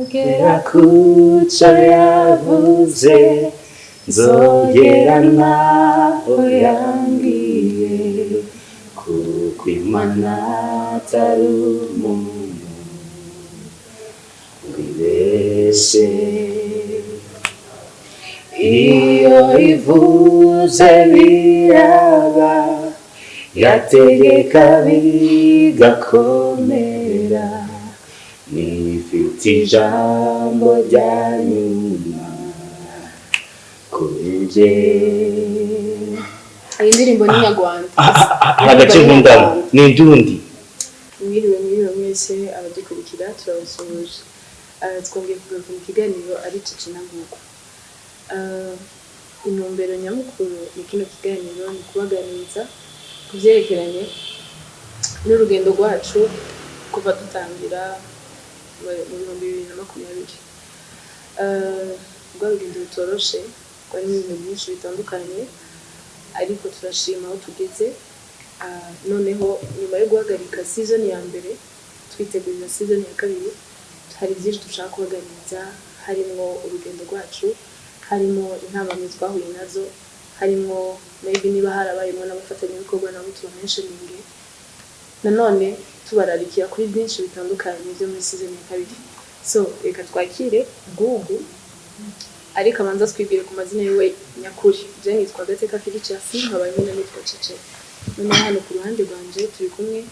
Nzagera ku cyo yavuze, nzogera naho yambwiye, kuko Imana atari umuntu ngo ibeshe. Iyo ivuze biraba, yategeka bigakomera, nifite ijambo rya nyuma kuri njye. Iyi ndirimbo ni nyarwanda. Hari agace nkundamo, ni indundi. Mwiriwe, mwiriwe mwese abadukurikira, turabasuhuje. Twongeye kugaruka mu kiganiro ari Cici na Gugu. Intumbero nyamukuru ni kino kiganiro ni kubaganiriza ku byerekeranye n'urugendo rwacu kuva dutangira mu 2020. Rwa rugendo rutoroshe, rwarimo ibintu byinshi bitandukanye, ariko turashima aho tugeze. Noneho nyuma yo guhagarika season ya mbere, twitegurira season ya kabiri, hari byinshi dushaka kubaganiriza, harimo urugendo rwacu, harimo intambamyi twahuye nazo, harimo maybe niba harabayemo n'abafatanyabikorwa nabo tubamentioninge, nanone tubararikira kuri byinshi bitandukanye byo muri season ya kabiri. So reka twakire Gugu, ariko abanza twibwire ku mazina yiwe nyakuri. Je nitwa Gateka Felicias, nkaba nyine nitwa Cece. Noneho hano ku ruhande rwanje turi kumwe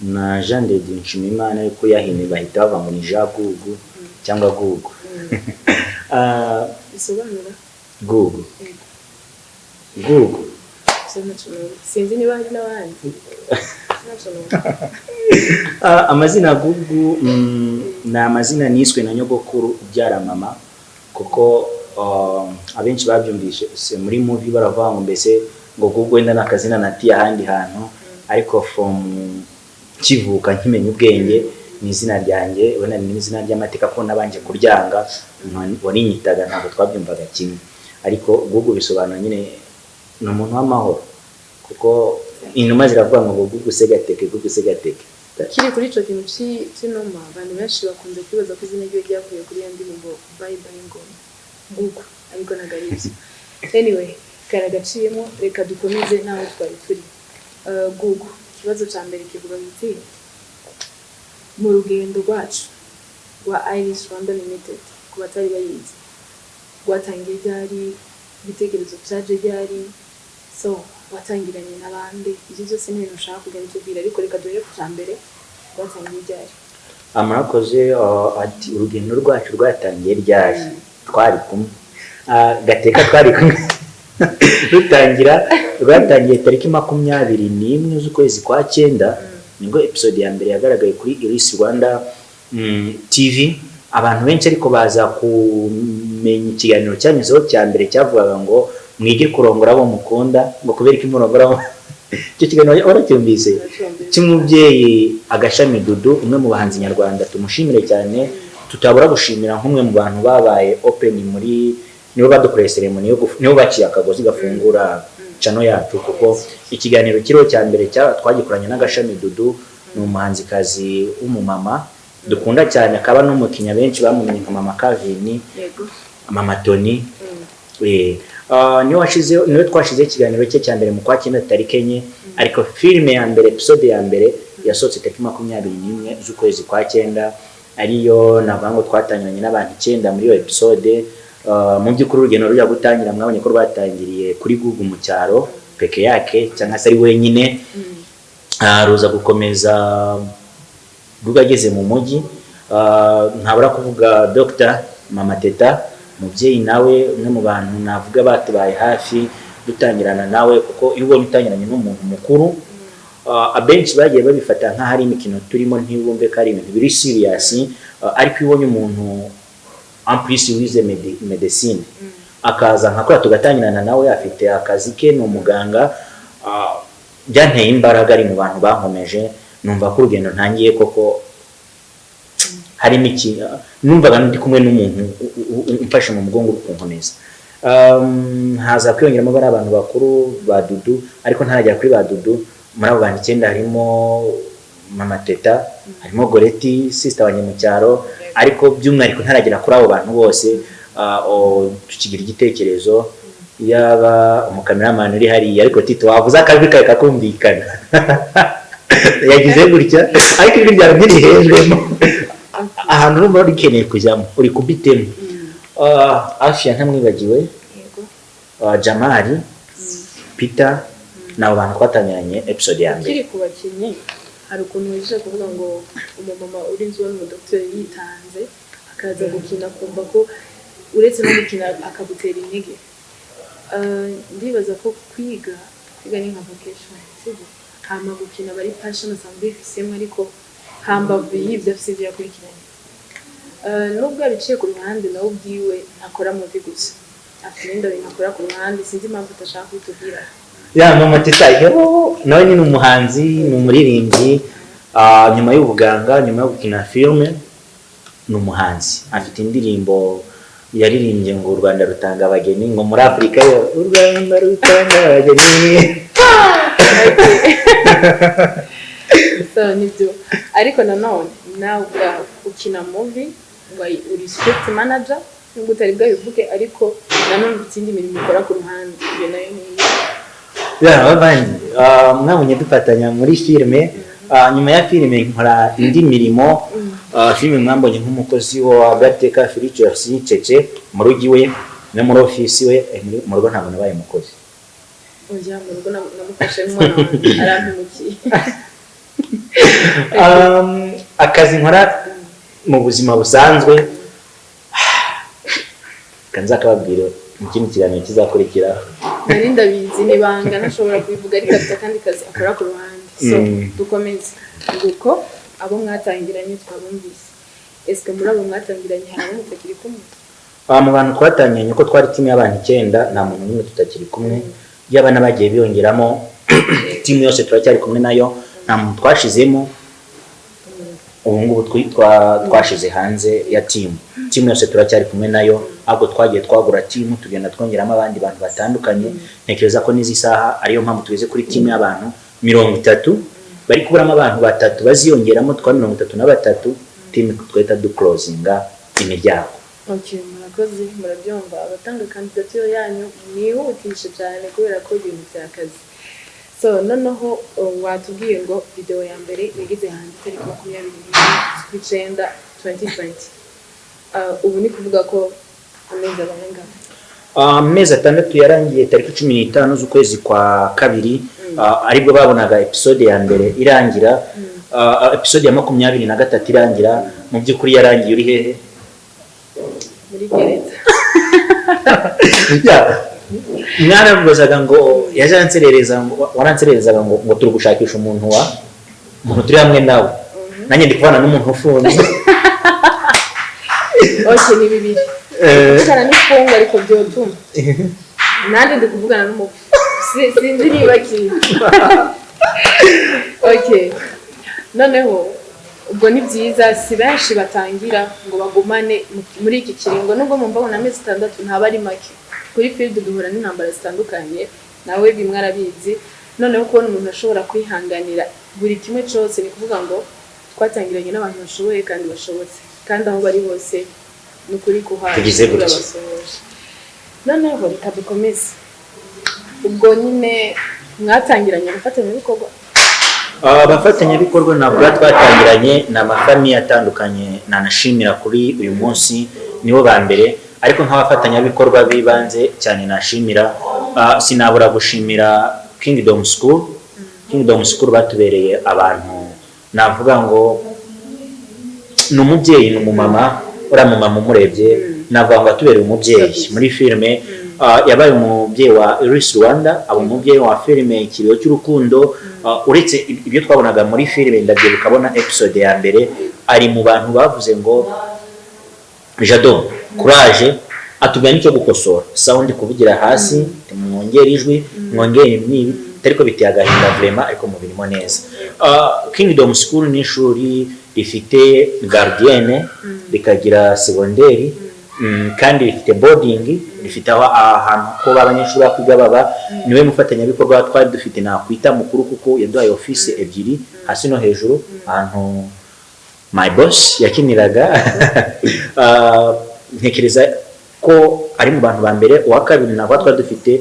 na Jean de Dieu Nshimiyimana, ariko yahine bahita bavuga ngo ni Jean Gugu cyangwa Gugu. Bisobanura? Gugu. Yego. Gugu. So ntaco numva. Sinzi niba hari n'abandi, ntaco numva. Amazina Gugu ni amazina niswe na nyogokuru ubyara mama, kuko abenshi babyumvise se muri movie baravuga ngo mbese ngo Gugu wenda ni akazina natiye ahandi hantu, ariko from nkivuka, nkimenya ubwenge, ni izina ryanjye. Wenda ni izina ry'amateka ko nabanje kuryanga, warinyitaga ntabwo twabyumvaga kimwe. Ariko Gugu bisobanura nyine ni umuntu w'amahoro, kuko inuma ziravuga ngo Gugu segateke, Gugu segateke. Kiri kuri ico kintu c'inuma, abantu benshi bakunze kwibaza ko izina ryiwe ryavuye kuri iyo ndirimbo Bye Bye Ngoma Gugu, ariko ntabwo ari byo. Anyway, karagaciyemo, reka dukomeze n'aho twari turi. Gugu, ikibazo ca mbere kivuga kiti: mu rugendo rwacu rwa Iris Rwanda Limited, ku batari bayizi, rwatangiye ryari? Ibitekerezo byaje ryari? So watangiranye n'abandi? Ibyo byose ni ibintu ushaka kugenda utubwira, ariko reka duhere ku cya mbere: rwatangiye ryari? Murakoze. Ati urugendo rwacu rwatangiye ryari? Twari kumwe. Gateka twari kumwe rutangira. Rwatangiye tariki 21 z'ukwezi kwa cyenda, nibwo episode ya mbere yagaragaye kuri Iris Rwanda TV. Abantu benshi ariko baza kumenya ikiganiro cyanyuzeho cya mbere cyavugaga ngo mwige kurongora abo mukunda, ngo kubera ko imurongora icyo kiganiro waracyumvise, cy'umubyeyi Agashami Dudu, umwe mu bahanzi nyarwanda tumushimire cyane, tutabura gushimira nk'umwe mu bantu babaye open muri nibo badukoreye ceremony yo nibo baciye akagozi gafungura channel yacu, kuko ikiganiro kiriho cya mbere twagikoranye n'Agashami Dudu. Ni umuhanzikazi w'umumama dukunda cyane, akaba n'umukinnyi benshi bamumenye nka Mama Kavini, Mama Tony. Niwe twashizeho ikiganiro cye cya mbere mu kwa cyenda tariki 4, ariko filime ya mbere, episode ya mbere, yasohotse tariki 21 z'ukwezi kwa cyenda, ariyo navuga ngo twatangiranye n'abantu icyenda muri iyo episode. Mu by'ukuri urugendo rujya gutangira, mwabonye ko rwatangiriye kuri Gugu mu cyaro peke yake, cyangwa se ari wenyine. Ruza gukomeza Gugu ageze mu mujyi. Ntabura kuvuga Dr Mama Teta, umubyeyi nawe umwe mu bantu navuga batubaye hafi dutangirana nawe, kuko iyo ubonye utangiranye n'umuntu mukuru, abenshi bagiye babifata nk'aho ari imikino turimo, ntibumve ko ari ibintu biri serious. Ariko iyo ubonye umuntu en plus wize medecine akaza nka kuriya tugatangirana nawe, afite akazi ke, ni umuganga, byanteye imbaraga, ari mu bantu bankomeje, numva ko urugendo ntangiye koko harimo iki, numvaga ndi kumwe n'umuntu umfashe mu mugongo uri kunkomeza. Haza kwiyongeramo bari abantu bakuru ba Dudu, ariko ntaragera kuri ba Dudu, muri abo bantu icyenda harimo Mama Teta, harimo Goreti, sister wanjye mu cyaro, ariko by'umwihariko ntaragera kuri abo bantu bose. Tukigira igitekerezo, yaba umukameramani uri hariya, ariko Tito wavuze akajwi kawe kakumvikana, yagize gutya, ariko ijwi ryawe ntirihejwemo ahantu urumva rikeneye kujyamo, uri kubitemo. Afia ntamwibagiwe. Yego. Jamari, Peter, ni abo bantu twatangiranye episode ya mbere. Ukiri ku bakinnyi, hari ukuntu wigisha kuvuga ngo umumama uri inzu n'umudogiteri yitanze akaza gukina, akumva ko uretse no gukina akagutera intege. Ndibaza ko kwiga ni nka vocation, sibyo? Hama gukina bari passion asanzwe yifisemo, ariko hambavu y'ibyo afise ibyo yakurikiranye. Nubwo yabiciye ku ruhande, nawe ubwiwe ntakora movie gusa, afite ibindi bintu akora ku ruhande. Sinzi impamvu udashaka kubitubwira. Ya, Mama Teta yo nawe ni umuhanzi, ni umuririmbyi. Nyuma y'ubuganga, nyuma yo gukina filime, ni umuhanzi. Afite indirimbo yaririmbye ngo "U Rwanda rutanga abageni", ngo muri Afurika yo u Rwanda rutanga abageni. So nibyo, ariko nanone nawe ubwawe ukina movie, ngo uri script manager, nubwo utari bwabivuge, ariko nanone ufite indi mirimo ukora ku ruhande. Iyo nayo ni iyi? Ya, bavandi, mwabonye dufatanya muri filime. Nyuma ya filime nkora indi mirimo. Filime mwambonye nk'umukozi wa Gateka Felicien Cece mu rugo iwe no muri ofisi we. Mu rugo ntabwo nabaye umukozi. Oya, mu rugo namufashe nk'umwana wanjye, arampemukiye. Akazi nkora mu buzima busanzwe kanzakababwira mu kindi kiganiro kizakurikira. Nari ndabizi, ni ibanga, ntashobora kubivuga, ariko afite akandi kazi akora ku ruhande. So dukomeze. Nguko abo mwatangiranye twabumvise. Ese muri abo mwatangiranye hari abo mutakiri kumwe? Mu bantu twatangiranye, ko twari timu y'abantu icyenda, nta muntu n'umwe tutakiri kumwe, yaba n'abagiye biyongeramo. Timu yose turacyari kumwe nayo, nta muntu twashizemo. Ubu ngubu twashize hanze ya timu. Timu yose turacyari kumwe nayo, ahubwo twagiye twagura timu, tugenda twongeramo abandi bantu batandukanye. Ntekereza ko n'izi saha ariyo mpamvu tugeze kuri timu y'abantu 30, bari kuburamo abantu batatu baziyongeramo, twa 33, timu twahita duclosinga imiryango. Okay, murakoze, murabyumva. Abatanga kandidatire yanyu mwihutishe cyane kubera ko ibintu byakaze. So noneho watubwiye ngo video ya mbere yageze hanze tariki 21 z'ukw'icyenda 2020. Ubu ni kuvuga ko amezi abaye angana? Amezi 6 yarangiye tariki 15 z'ukwezi kwa kabiri, aribwo babonaga episode ya mbere irangira. Episode ya 23 irangira. Mu by'ukuri yarangiye uri hehe? Muri gereza. Ya, mwaramubazaga ngo yajanserereza, ngo waransererezaga ngo turi gushakisha umuntu wa umuntu turi hamwe nawe, nanjye ndi kubana n'umuntu ufunze. Okay, ni bibiri. Kuvugana n'imfungwa, ariko byotuma nanjye ndi kuvugana n'umupfu. Sinzi niba kiri okay. Noneho ubwo ni byiza, si benshi batangira ngo bagumane muri iki kiringo, nubwo mumva ngo amezi 6 ntaba ari make. Kuri field duhura n'intambara zitandukanye, nawe bimwe arabizi. Noneho kubona umuntu ashobora kwihanganira buri kimwe cyose, ni kuvuga ngo twatangiranye n'abantu bashoboye kandi bashobotse, kandi aho bari hose ni ukuri kuhaje. Tugize gutya. Turabasohoje. Noneho reka dukomeze. Ubwo nyine mwatangiranye abafatanyabikorwa? Abafatanyabikorwa ntabwo twatangiranye, ni amafamiye atandukanye nanashimira kuri uyu munsi, nibo ba mbere. Ariko nk'abafatanyabikorwa b'ibanze cyane nashimira, sinabura gushimira Kingdom School. Kingdom School batubereye abantu, navuga ngo ni umubyeyi, ni umumama. Uriya mumama umurebye, navuga ngo atubereye umubyeyi muri filime. Yabaye umubyeyi wa Iris Rwanda, aba umubyeyi wa filime Ikiriyo cy'Urukundo. Uretse ibyo twabonaga muri filime, ndabyibuka abona episode ya mbere, ari mu bantu bavuze ngo "Jado, courage", atubwira n'icyo gukosora, sound kuvugira hasi, mwongere ijwi, mwongere n'ibi, ariko biteye agahinda vraiment, ariko mubirimo neza. Kingdom School ni ishuri rifite gardienne, rikagira segonderi. Kandi rifite boarding, rifite aho ahantu ko abanyeshuri bakwiga baba. Niwe mufatanyabikorwa twari dufite nakwita mukuru, kuko yaduhaye office ebyiri, hasi no hejuru, ahantu my boss yakiniraga. Ntekereza ko ari mu bantu ba mbere. Uwa kabiri ntabwo twari dufite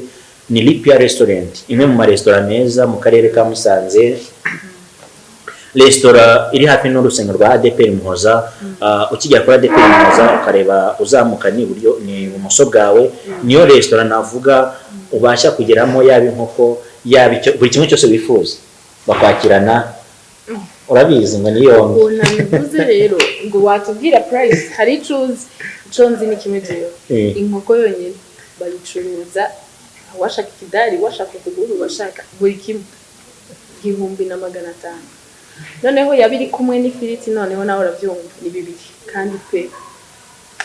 ni Lipia Restaurant, imwe mu maresitora meza mu karere ka Musanze, resitora iri hafi n'urusengero rwa ADEPR Muhoza. Ukigera kuri ADEPR Muhoza, ukareba uzamuka ni iburyo, ni ibumoso bwawe, niyo resitora navuga ubasha kugeramo, yaba inkoko, yaba icyo, buri kimwe cyose wifuza bakwakirana, urabizi ngo ni yombi. Ukuntu nabivuze rero ngo watubwira price, hari icyo uzi? Icyo nzi ni kimwe jewe: inkoko yonyine bayicuruza, washaka ikidari, washaka ukuguru, washaka buri kimwe, 1500. Noneho yaba iri kumwe n'ifiriti, noneho nawe urabyumva ni bibiri. Kandi pe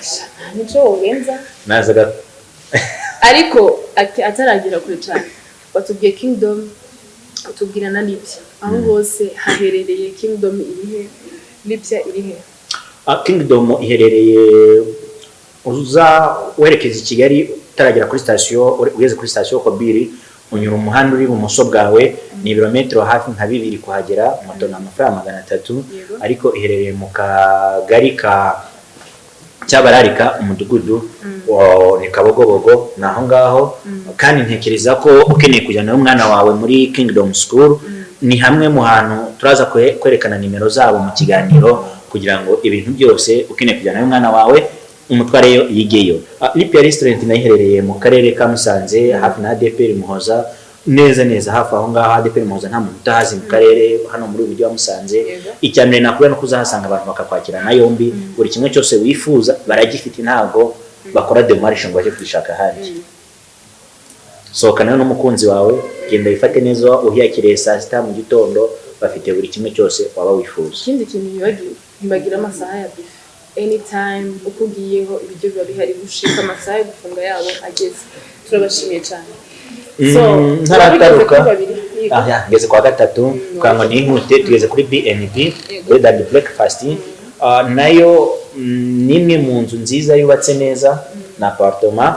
sha, nta nico worenza. Nazaga. Ariko ataragera kure cyane, watubwiye Kingdom, utubwira na Libya. Aho hose haherereye, Kingdom irihe, Libya irihe? Kingdom iherereye uza werekeza i Kigali, utaragera kuri sitasiyo, ugeze kuri sitasiyo Kobiri, unyura umuhanda uri ibumoso bwawe, ni ibirometero hafi nka 2 kuhagera. Moto ni amafaranga 300. Ariko iherereye mu kagari ka Cyabararika, umudugudu ni Kabogobogo, ni aho ngaho. Kandi ntekereza ko ukeneye kujyana n'umwana wawe muri Kingdom School, ni hamwe mu hantu turaza kwerekana nimero zabo mu kiganiro, kugira ngo ibintu byose ukeneye kujyana n'umwana wawe umutwareyo yigeyo. Lipia Restaurant nayo iherereye mu karere ka Musanze, hafi na ADEPR Muhoza, neza neza hafi aho ngaho ADEPR Muhoza. Nta muntu utahazi mu karere hano muri uyu mujyi wa Musanze. Icya mbere nakubwira ni uko uzahasanga abantu bakakwakira na yombi, buri kimwe cyose wifuza baragifite, ntabwo bakora démarche ngo bajye kwishaka ahandi. Sohokana n'umukunzi wawe, genda wifate neza, uhiyakiriye saa 6 mu gitondo, bafite buri kimwe cyose waba wifuza. Ikindi kintu yibagiwe, ntibagira amasaha ya buffet. Anytime uko ugiyeho ibiryo biba bihari gushika amasaha yo gufunga yabo ageze. Turabashimiye cyane. So, Ntarataruka. tugeze kuri babiri. Yego. Ah, ya, ngeze kwa gatatu kugira ngo nihute, tugeze kuri B&B, Bed and Breakfast. Nayo ni imwe mu nzu nziza yubatse neza, na appartement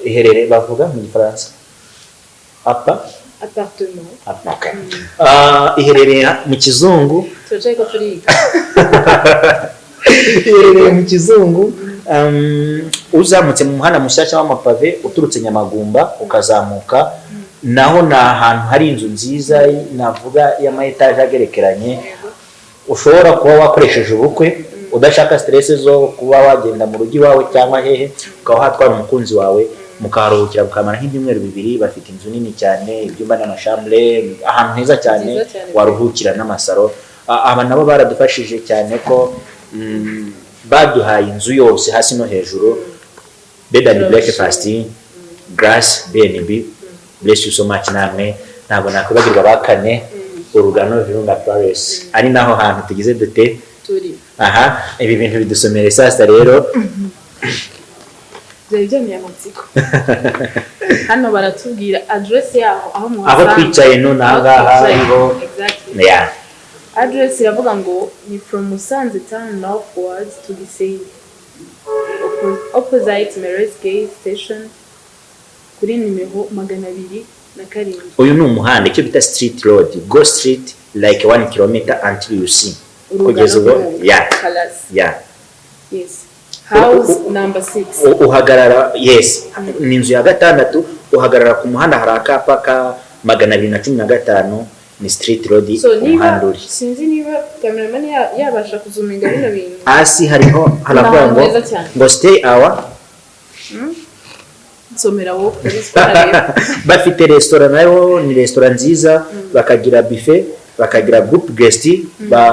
iherereye, bavuga mu Gifaransa apa Appartement. Okay. Iherereye mu Kizungu. Turacaye ko turiga. Iherereye mu Kizungu, uzamutse mu muhanda mushyashya w'amapave uturutse Nyamagumba ukazamuka, naho ni ahantu hari inzu nziza navuga y'ama étage agerekeranye, ushobora kuba wakoresheje ubukwe udashaka stress zo kuba wagenda mu rugo iwawe cyangwa hehe, ukaba watwara umukunzi wawe mukaharuhukira mukamara nk'ibyumweru 2. Bafite inzu nini cyane, ibyumba n'ama chambre, ahantu heza cyane Nziza cyane. waruhukira n'amasaro. Aba nabo baradufashije cyane ko baduhaye inzu yose hasi no hejuru, bed and breakfast. Grace B&B, bless you so much. Namwe ntabwo nakwibagirwa ba kane, Urugano Virunga Palace, ari naho hantu tugize dute? Turi. Aha ibi bintu bidusomere sasa rero. Byari byanteye amatsiko. Hano baratubwira address yaho, aho aho muhasanga. Twicaye none aha Aho ngaha twicaye. hariho. Exactly. Address iravuga ngo ni from Musanze town northwards to Gisenyi, opposite Merez Gate Station, kuri nimero 207. Uyu ni umuhanda, icyo bita street road. Go street like 1 kilometer until you see. Kugeza ubu. Urugano Yeah. Palace. Yes, house number 6. Uhagarara, yes, ni inzu ya gatandatu. Uhagarara ku muhanda, hari akapa ka 215, ni street road. So niba Umuhanda uri sinzi niba cameraman yabasha kuzuminga bino bintu. Hasi hariho haravuga Ni ahantu ngo heza cyane. ngo stay our Nsomera wowe, urabizi ko ntareba. Bafite resitora, nayo ni resitora nziza, bakagira buffet, bakagira group guest,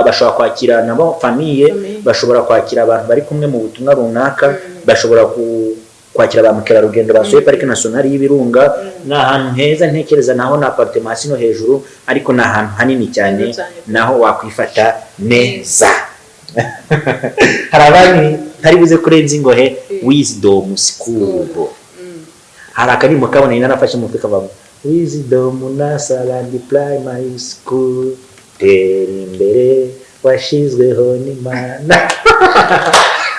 bashobora kwakira nabo famille. Famille. Bashobora kwakira abantu bari kumwe mu butumwa runaka, bashobora kwakira ba mukerarugendo basuye Parike Nationale y'Ibirunga. Ni ahantu heza ntekereza, naho ni appartement hasi no hejuru, ariko ni ahantu hanini cyane. Heza cyane. Naho wakwifata neza. Hari abandi ntari buze kurenza ingohe. Wisdom School. Hari akaririmbo kaboneye narafashe mu mutwe kavamo Wisdom Nursery Primary School, tera imbere washyizweho n'Imana.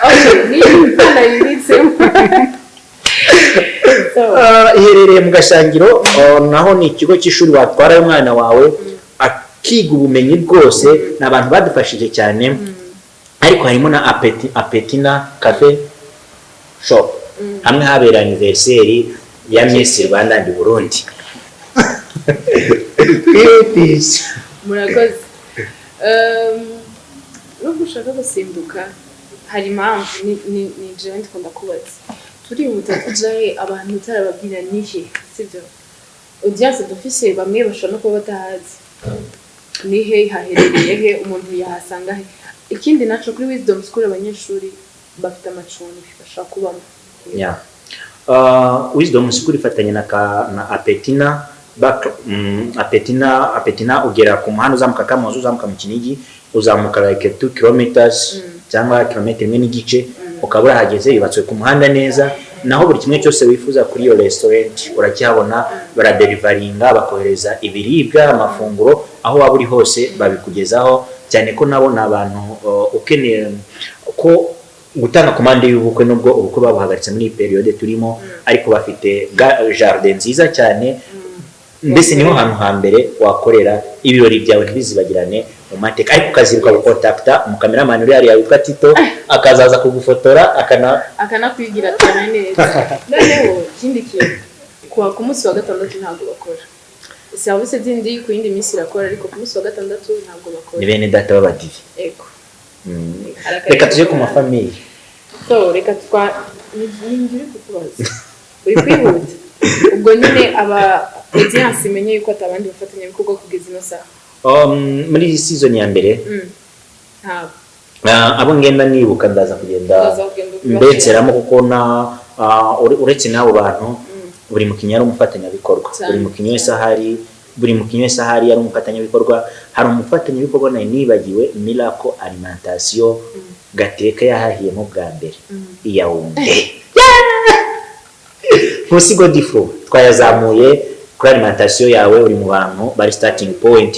Okay, niba Imana yibitse. Iherereye mu Gashyangiro, naho ni ikigo cy'ishuri watwarayo umwana wawe akiga ubumenyi bwose. Ni abantu badufashije cyane, ariko harimo na Apetina Cafe Shop, hamwe habera anniversaire ya Miss Rwanda and Burundi. Twihutishe. Murakoze. Nubwo ushaka gusimbuka, hari impamvu ni jewe ndiko ndakubaza. Turihuta tujahe abantu utarababwira nihe, sibyo? Audience dufise, bamwe bashobora no kuba batahazi. Nihe haherereye, he umuntu yahasanga he? Ikindi naco, kuri Wisdom School abanyeshuri bafite amacumbi bashobora kubamo? Yeah. Wisdom School ifatanye na Apetina back, Apetina ugera ku muhanda uzamuka Kamuhoza, uzamuka mu Kinigi, uzamuka like 2 kilometers cyangwa kilometero 1.5, ukaba urahageze. Yubatswe ku muhanda neza, naho buri kimwe cyose wifuza kuri iyo restaurant urakihabona. Baradeliveringa, bakohereza ibiribwa, amafunguro, aho waba uri hose babikugezaho, cyane ko nabo ni abantu ukeneye ko gutanga komande y'ubukwe, nubwo ubukwe babuhagaritse muri iyi période turimo, ariko bafite jardin nziza cyane. Mbese niho hantu hambere wakorera ibirori byawe ntibizibagirane mu mateka, ariko ukazibuka gukontakta umukameramani uri hariya witwa Tito, akazaza kugufotora akana Akanakwigira cyane neza. Noneho ikindi kintu, ku munsi wa gatandatu ntabwo bakora. Serivisi zindi ku yindi minsi irakora, ariko ku munsi wa gatandatu ntabwo bakora. Ni bene data b'abadive. Ego. Reka tujye ku mafamille. So reka twa ni njye uri kukubaza, uri kwihuta. Ubwo nyine aba audience imenye yuko atabandi bafatanyabikorwa kugeza ino saha. Muri iyi season ya mbere, Ntabwo. Abo ngenda nibuka, ndaza kugenda Ndaza kugenda ubibashyira. mbetseramo, kuko na uretse n'abo bantu, buri mukinnyi ari umufatanyabikorwa. Buri mukinnyi wese ahari, buri mukinnyi wese ahari ari umufatanyabikorwa. Hari umufatanyabikorwa nari nibagiwe, Miracle Alimentation. Gateka yahahiyemo bwa mbere i Yaounde. Nkusi Godifo, twayazamuye kuri alimentation yawe, uri mu bantu bari starting point.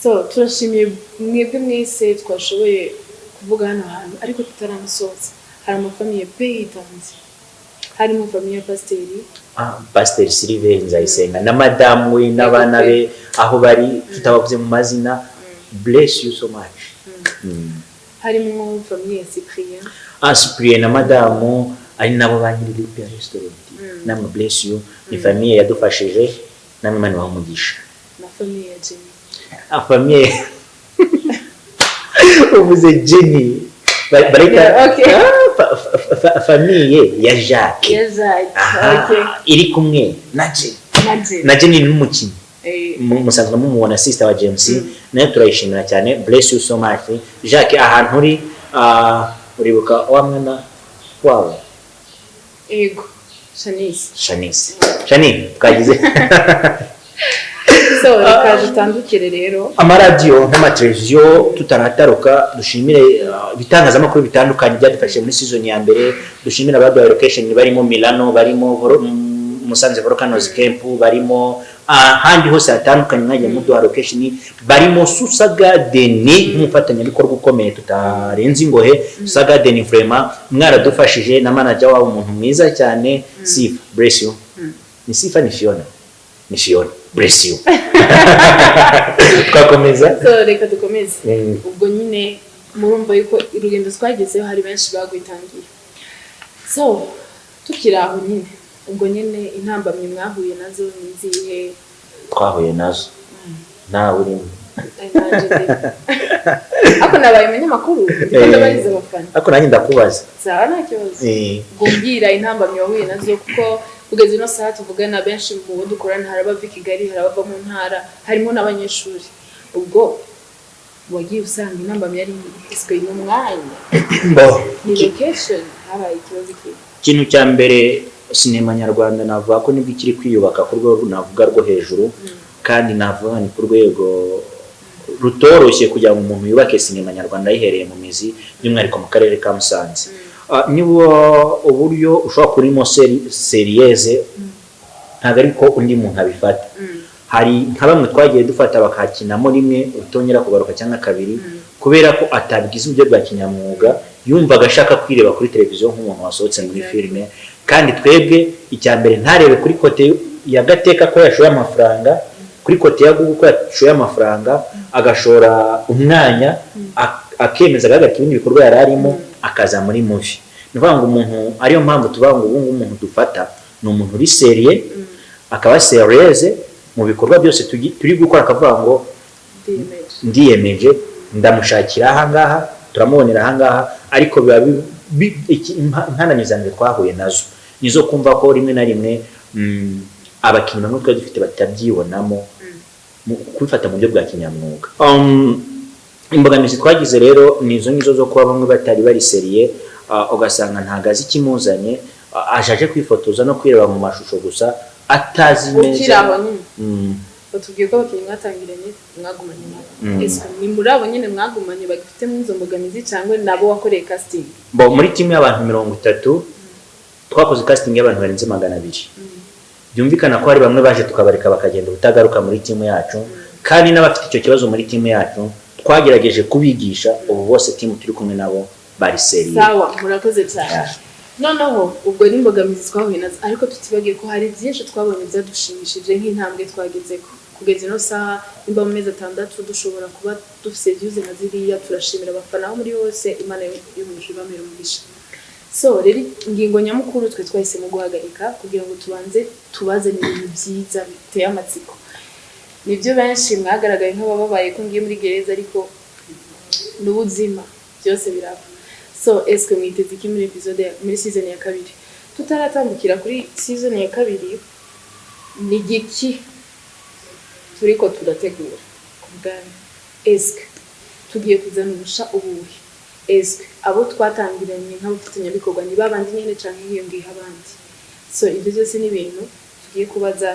So turashimiye mwebwe mwese twashoboye kuvuga hano hantu, ariko tutaranasoza, hari amafamille pe yitanze, harimo famille ya pasiteri. Ah, Pasiteri Sylvain Nzayisenga na madamu we n'abana be aho bari, tutabavuze mu mazina, bless you so much. Harimo famille ya Cyprien. Ah, Cyprien na madamu, ari nabo ba nyiri Libya Restaurant, namwe bless you. Ni famille yadufashije, namwe Imana ibahe umugisha. Na famille ya Jenny. Ah, famille, uvuze Jenny. Bareka. Yeah, okay. Ah, famille ya Jacques. Ya Jacques. Aha, okay. iri kumwe na Jenny. Na Jenny. Na Jenny ni n'umukinnyi. Eh. Musanzwe mumubona, sister wa James. Nayo turayishimira cyane, bless you so much. Jacques, ahantu uri, uribuka wa mwana wawe? Ego, Shanice. Shanice, Shani, twagize. So reka dutandukire rero. Amaradiyo n'amateleviziyo tutarataruka, dushimire ibitangazamakuru bitandukanye byadufashije muri season ya mbere. Dushimire abaduhaye location, barimo Milano, barimo Musanze Volcanoes Camp, barimo ahandi hose hatandukanye mwagiye muduha location, barimo Susa Garden nk'umufatanyabikorwa ukomeye tutarenze ingohe. Susa Garden, vraiment mwaradufashije, na manager wabo, umuntu mwiza cyane, Sifa, bless you. Ni Sifa, ni Fiona, ni Fiona, bless you. Twakomeza. So reka dukomeze. Ubwo nyine murumva yuko urugendo twagezeho hari benshi bagwitangiye. So tukiri aho nyine, ubwo nyine intambamyi mwahuye nazo ni izihe? Twahuye nazo, nawe urimo. Ay, nanjye ndimo. Ariko nabaye umunyamakuru, ndiko ndabariza abafana. Ariko nanjye ndakubaza. Sawa, nta kibazo. Ubwo mbwira intambamyi wahuye nazo, kuko kugeza ino saha tuvugana, benshi mu bo dukorana hari abava i Kigali, hari abava mu ntara, harimo n'abanyeshuri. Ubwo wagiye usanga intambamyi yari iswe ni umwanya, Bo, ni location, habaye ikibazo ki? Ikintu cya mbere, sinema nyarwanda navuga ko nibwo ikiri kwiyubaka ku rwego navuga rwo hejuru, kandi navuga ni ku rwego rutoroshye kugira ngo umuntu yubake sinema nyarwanda ayihereye mu mizi, by'umwihariko mu karere ka Musanze. Niba uburyo ushobora kurimo sérieuse, ntabwo ariko undi muntu abifata. Hari nka bamwe twagiye dufata bakakinamo rimwe utongera kugaruka cyangwa kabiri, kubera ko atabigize uburyo bwa kinyamwuga. Yumvaga ashaka kwireba kuri televiziyo nk'umuntu wasohotse muri filime. Kandi twebwe icya mbere, ntarebe kuri côté ya Gateka ko yashoye amafaranga, kuri côté ya Google ko yashoye amafaranga, agashora umwanya, akemeza, agahagarika ibindi bikorwa yari arimo, akaza muri movie. Ni ukuvuga ngo umuntu, ariyo mpamvu tuvuga ngo ubu ngubu umuntu dufata ni umuntu uri sérieux, akaba sérieuse mu bikorwa byose turi gukora, akavuga ngo Ndiyemeje. Ndiyemeje, ndamushakira ahangaha, turamubonera ahangaha. Ariko biba inkanamizanire twahuye nazo nizo kumva ko rimwe na rimwe abakinnyi bamwe twari dufite batabyibonamo kubifata mu buryo bwa kinyamwuga. Imbogamizi twagize rero ni izo ngizo zo kuba bamwe batari bari sérieux, ugasanga ntabwo azi ikimuzanye, aje aje kwifotoza no kwireba mu mashusho gusa, atazi Ukiri neza. Aho nyine, batubwiye ko abakinnyi mwatangiranye mwagumanye nabo. Ese ni muri abo nyine mwagumanye bagifitemo izo mbogamizi, cyangwa nabo wakoreye casting? Bo muri timu y'abantu 30 twakoze casting y'abantu barenze 200. Byumvikana ko hari bamwe baje tukabareka bakagenda ubutagaruka muri timu yacu, kandi n'abafite icyo kibazo muri timu yacu twagerageje kubigisha. Ubu bose timu turi kumwe nabo bari sérieux. Sawa, murakoze cyane. Noneho ubwo ni imbogamizi twahuye nazo, ariko tutibagiye ko hari byinshi twabonye byadushimishije, nk'intambwe twagezeko kugeza ino saha. Nimba mu mezi 6 dushobora kuba dufise views nka ziriya, turashimira abafana aho muri hose. Imana yo mu ijuru ibamere umugisha. So rero, ingingo nyamukuru twe twahisemo guhagarika kugira ngo tubanze tubazane ibintu byiza biteye amatsiko. Nibyo, benshi mwagaragaye nk'abababaye ko ngiye muri gereza, ariko n'ubuzima byose biraba. So eske mwiteze iki muri episode muri season ya kabiri? Tutaratambukira kuri season ya kabiri, ni giki turiko turategura ku bwanyu? Eske tugiye kuzana ubusha ubuhe? Eske abo twatangiranye nk'abafatanyabikorwa ni babandi nyene, canke hiyongeyeho abandi? So ibyo byose ni ibintu tugiye kubaza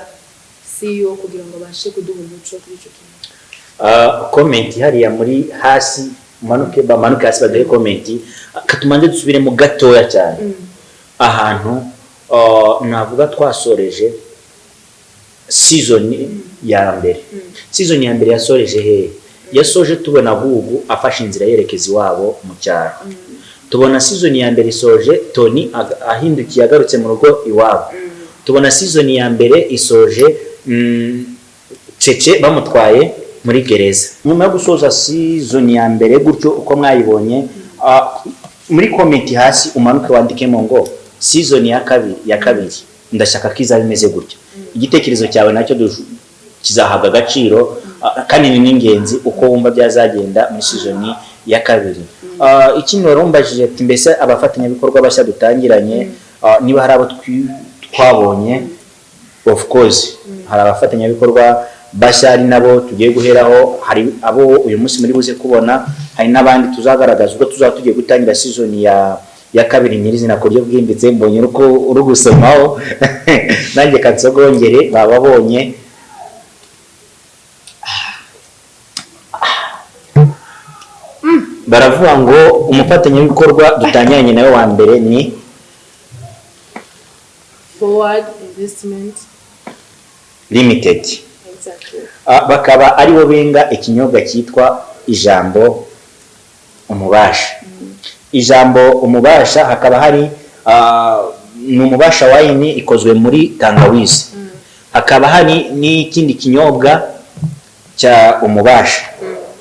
CEO kugira ngo abashe kuduha umuco kuri ico kintu. Comment hariya muri hasi, umanuke, bamanuke hasi baduhe comment. Katumanze dusubiremo gatoya cyane ahantu navuga twasoreje season ya mbere. Season ya mbere yasoreje hehe? Yasoje tubona Gugu afashe inzira yerekeza iwabo mu cyaro. Tubona season ya mbere isoje Tony ahindukiye agarutse mu rugo iwabo. Tubona season ya mbere isoje Cece bamutwaye muri gereza. Nyuma yo gusoza season ya mbere gutyo uko mwayibonye, muri comment hasi umanuke wandikemo ngo season ya kabiri ndashaka ko izaba imeze gutya. Igitekerezo cyawe nacyo kizahabwa agaciro, kandi ni n'ingenzi uko wumva byazagenda muri season ya kabiri. Ikindi wari umbajije ati mbese abafatanyabikorwa bashya dutangiranye, niba hari abo twabonye? Of course hari abafatanyabikorwa bashya, ari nabo tugiye guheraho. Hari abo uyu munsi muri buze kubona, hari n'abandi tuzagaragaza ubwo tuzaba tugiye gutangira season ya kabiri nyirizina ku buryo bwimbitse. Mbonye uko uri gusomaho, nanjye kansogongere bababonye. Baravuga ngo umufatanyabikorwa dutangiranye nawe wa mbere ni Forward Investment Limited. Exactly. Bakaba aribo benga ikinyobwa cyitwa Ijambo Umubasha. Ijambo Umubasha hakaba hari ni Umubasha wine ikozwe muri tangawizi, hakaba hari n'ikindi kinyobwa cya Umubasha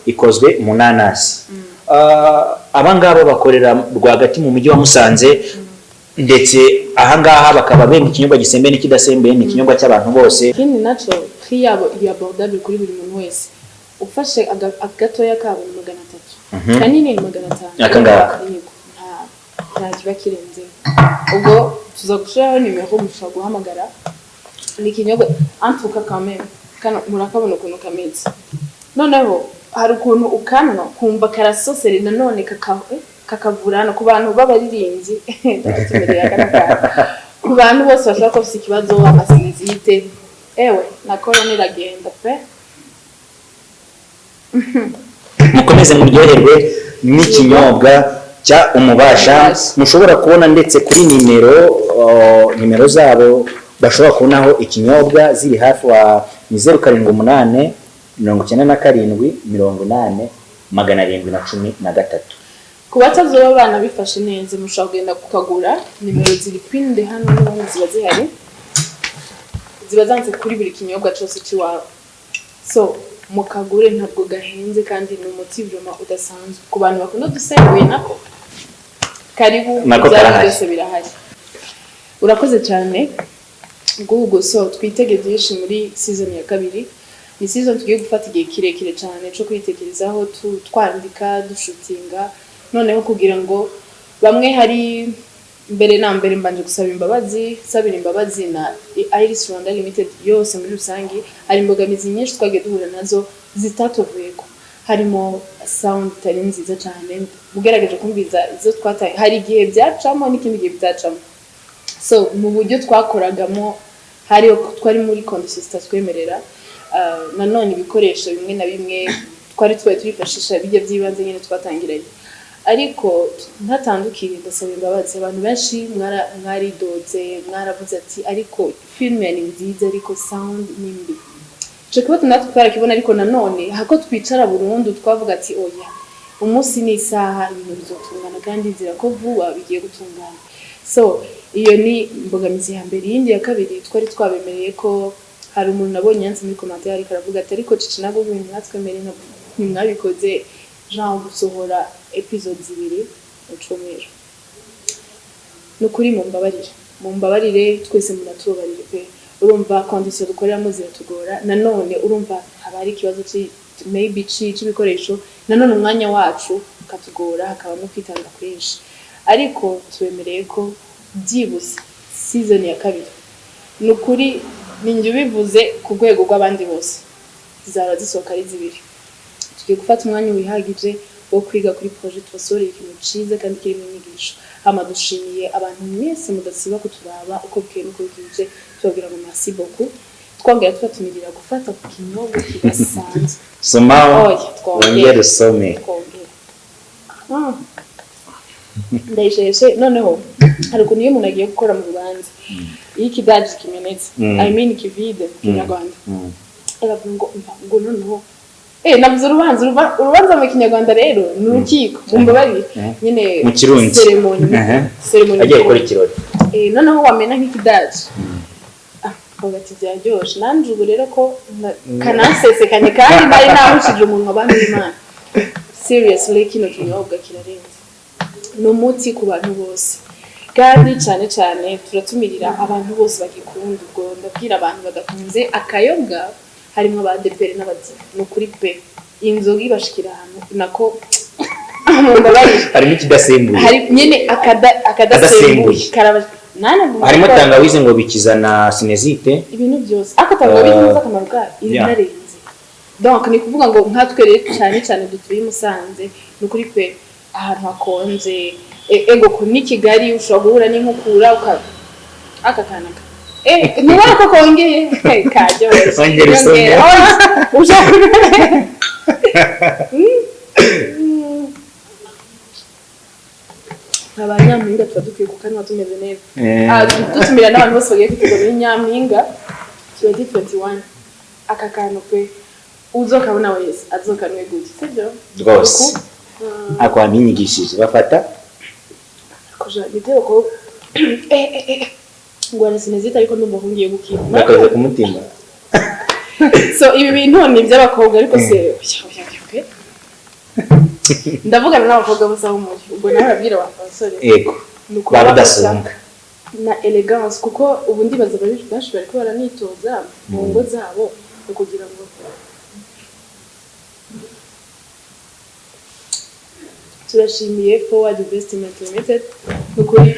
ikozwe mu nanasi. Aba ngaba bakorera rwagati mu mujyi wa Musanze, ndetse aha ngaha bakaba benga ikinyobwa gisembuye n'ikidasembuye. Ni ikinyobwa cy'abantu bose. Ikindi naco, prix yabo iri abordable kuri buri muntu wese. Ufashe gatoya kabo ni 300, kanini ni 500. Aka ngaka. Yego, nta kiba kirenzeho. Ubwo tuza gushiraho nimero mushobora guhamagara. Ni ikinyobwa antuka quand même kano murakabona ukuntu kameze. Noneho hari ukuntu ukanwa kumva karasosere, nanone kakavura hano ku bantu b'abaririmbyi. Ndabatumirira kano kantu ku bantu bose bashobora kuba bafite ikibazo, ama sinusite, ewe na corona iragenda pe. Mukomeze muryoherwe n'ikinyobwa cya Umubasha. Umubasha. Mushobora kubona ndetse kuri nimero zabo bashobora kubonaho ikinyobwa ziri hafi wa ni 078 97 80 713. Ku batazoba banabifashe neza, mushobora kugenda kukagura. Nimero ziri pinned hano, n'ubundi ziba zihari, ziba zanditse kuri buri kinyobwa cyose cy'iwabo. So mukagure, ntabwo gahenze kandi ni umuti vraiment udasanzwe ku bantu bakunda udusembuye. Nako karibu. Nako Ibyari karahari. Byose birahari. Urakoze cyane Gugu. So twitege byinshi muri season ya kabiri. Ni season tugiye gufata igihe kirekire cyane cyo kwitekerezaho, twandika, dushutinga, noneho kugira ngo bamwe hari mbere na mbere mbanje gusaba imbabazi, sabira imbabazi na Iris Rwanda Limited yose muri rusange. Hari imbogamizi nyinshi twagiye duhura nazo zitatuvuyeko, harimo sound itari nziza cyane. Ugerageje kumviza izo twataye, hari igihe byacamo n'ikindi gihe bitacamo. So mu buryo twakoragamo hariho twari muri conditions zitatwemerera. Nanone ibikoresho bimwe na bimwe twari tubaye turifashisha bijya by'ibanze nyine twatangiranye. Ariko ntatandukiye, ndasaba imbabazi abantu benshi. Mwaridoze, mwaravuze ati: "Ariko filime ni nziza, ariko sound ni mbi." Ico kibazo natwe twarakibona, ariko nanone hako twicara burundu, twavuga ati: "Oya, umunsi n'isaha ibintu bizotungana," kandi nzira ko vuba bigiye gutungana. So iyo ni imbogamizi ya mbere. Iyindi ya kabiri, twari twabemereye ko hari umuntu nabonye yanze muri commentaire, ariko aravuga ati: "Ariko Cici nabwo ibintu mwatwemereye ntimwabikoze," genre gusohora episode zibiri mu cyumweru. Ni ukuri mumbabarire, mumbabarire twese, munatubabarire pe. Urumva condition dukoreramo ziratugora, nanone urumva haba hari ikibazo maybe c'ibikoresho, nanone umwanya wacu ukatugora, hakabamo kwitanga kwinshi. Ariko tubemereye ko byibuze season ya kabiri, ni ukuri ninjye ubivuze ku rwego rw'abandi bose, zizaba zisohoka ari zibiri. Tugiye gufata umwanya wihagije wo kwiga kuri projet, tubasohoreye ikintu ciza kandi kirimo inyigisho. Hama dushimiye abantu mwese mudasiba kuturaba uko bukeye n'uko bwije, tubabwira ngo merci beaucoup, twongera tubatumirira gufata ku kinyobwa kidasanzwe. Somaho. Oya, twongere. Wongere usome. Twongere. Ndayisheshe. Noneho hari ukuntu iyo umuntu agiye gukora mu rubanza, iyo ikidaji kimenetse, I mean ikivide mu Kinyarwanda, aravuga ngo mva ngo noneho navuze urubanza, urubanza mu Kinyarwanda rero ni urukiko, mumbabarire. Nyine Mu Kirundi. Ceremony. Ceremony. Agiye gukora ikirori. Noneho wamena nk'ikidaji, ukavuga ati byaryoshe. Nanjye ubu rero ko kanansesekanye kandi nari nahushije umunwa. Abantu b'Imana, seriously, kino kinyobwa kirarenze, ni umuti ku bantu bose, kandi cyane cyane turatumirira abantu bose bagikunda. Ubwo ndabwira abantu badakunze akayoga, harimo abadeperi n'abadive, ni ukuri pe, inzoga ibashikira ahantu nako, mumbabarire. Harimo ikidasembuye. Hari nyine akadasembuye. Akadasembuye. Karaba nanavuga Harimo ko tangawizi, ngo bikiza na sinusite. Ibintu byose, ariko tangawizi nzi akamaro kayo, iranarenze. Donc ni kuvuga ngo nkatwe rero cyane cyane dutuye i Musanze, ni ukuri pe, ahantu hakonje, ego ko ni Kigali ushobora guhura n'inkukura uka aka kanaka, ntubona ko kongeye karyoshye. Ongera usome. Yongera. Oya, ushaka. Aba nyampinga tuba dukwiye kukanywa tumeze neza. Dutumira n'abantu bose bagiye kwitegura muri Nyampinga 2021, aka kantu pe, uzokabona wese azokanwe gutya, sibyo? Rwose ako waminyigishije bafata. Kuja nitero ko ngwana sinezita, ariko ndumva ko ngiye gukira. Gakoze ku mutima. So ibi bintu ni iby'abakobwa, ariko se oya, oya, oya, pe, ndavugana n'abakobwa bose aho muri, ubwo nawe urabwira abantu abasore. Yego. Ni ukuba Ba rudasumbwa. Na elegance, kuko ubu ndibaza benshi bariko baranitoza mu ngo zabo, ni ukugira ngo turashimiye Forward Investment Limited. Ni ukuri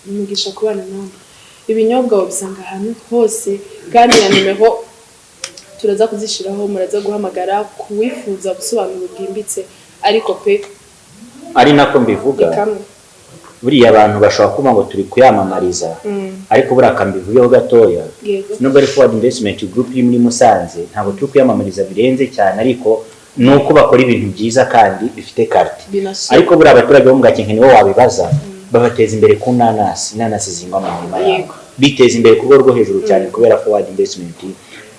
umugisha kubana namwe. Ibinyobwa wabisanga ahantu hose, kandi na nimero turaza kuzishiraho, muraza guhamagara kuwifuza ubusobanuro bwimbitse, ariko pe. Ari nako mbivuga. Ni kamwe. Buriya abantu bashobora kuba ngo turi kuyamamariza, ariko buriya kambivuyeho gatoya. Nubwo ari Forward Investment Group iri muri Musanze, ntabwo turi kuyamamariza birenze cyane, ariko ni uko bakora ibintu byiza kandi bifite qualité. Binasura. Ariko buriya abaturage bo mu Gakenke nibo wabibaza, babateza imbere ku nanasi, inanasi zihingwa mu mirima yabo. Biteza imbere ku rwego rwo hejuru cyane kubera Forward Investment